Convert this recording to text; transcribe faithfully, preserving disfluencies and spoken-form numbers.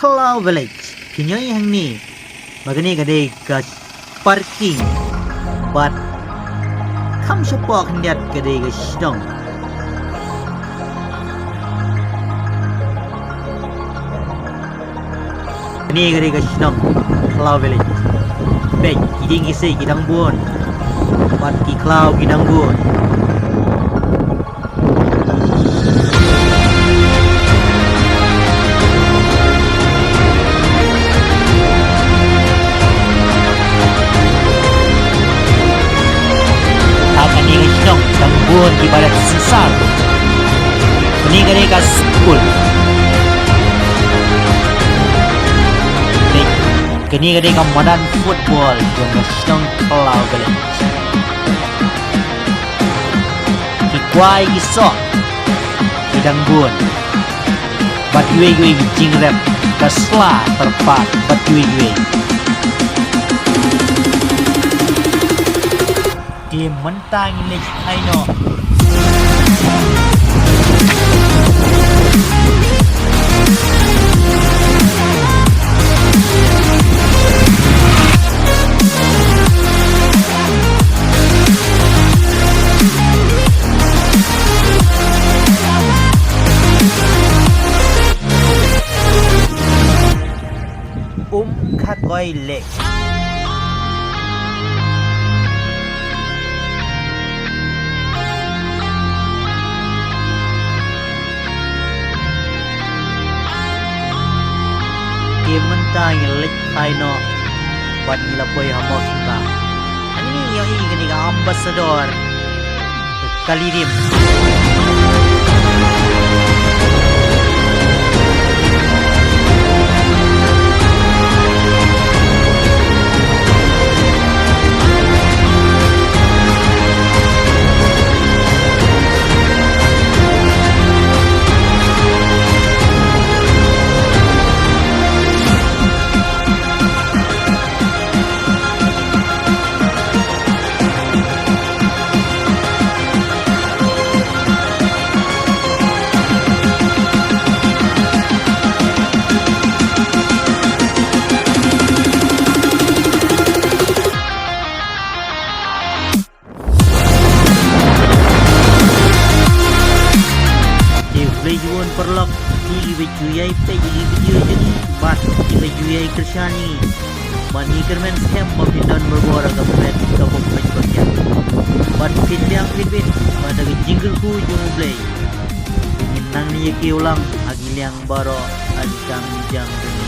Khlaw Village. Phin ïohi hangne ba kane ka dei ka parking bad kham shapoh khyndiat ka dei ka shnong. Kane ka dei ka shnong Khlaw Village. Peit, ki dieng ki siej ki dang bun bad ki khlaw ki dang bun. Ha kane ka shnong dang bun kiba dep synshar. Kane ka dei ka skul. Kane ka dei ka madan football jong ka shnong Khlaw Village. Ki kwai ki soh ki dang bun bad kiwei kiwei ki jingrep, ka sla tyrpad bad kiwei kiwei. Te mynta ngin leit phai noh. Um Khatkoi Lake. Te mynta ngi leit phai noh bad ngi la poi ha Mawsynram. Hangne ngi ïohi kane ka ambassador ka Kali Rim. Te khublei shibun paralok, phi kiba ju ïai peit ïa ki video jong ngi bad kiba ju ïai kyrshan ïa ngi. Bad ngi kyrmen skhem ba phin don barabor ha ka pyrthei kaba peit ba kiar. Bad phin biang phin bit bad da ka jingkyrkhu jong U Blei ngin nang ïa kiew lang ha ki liang baroh ha ki kam jam jong ngi.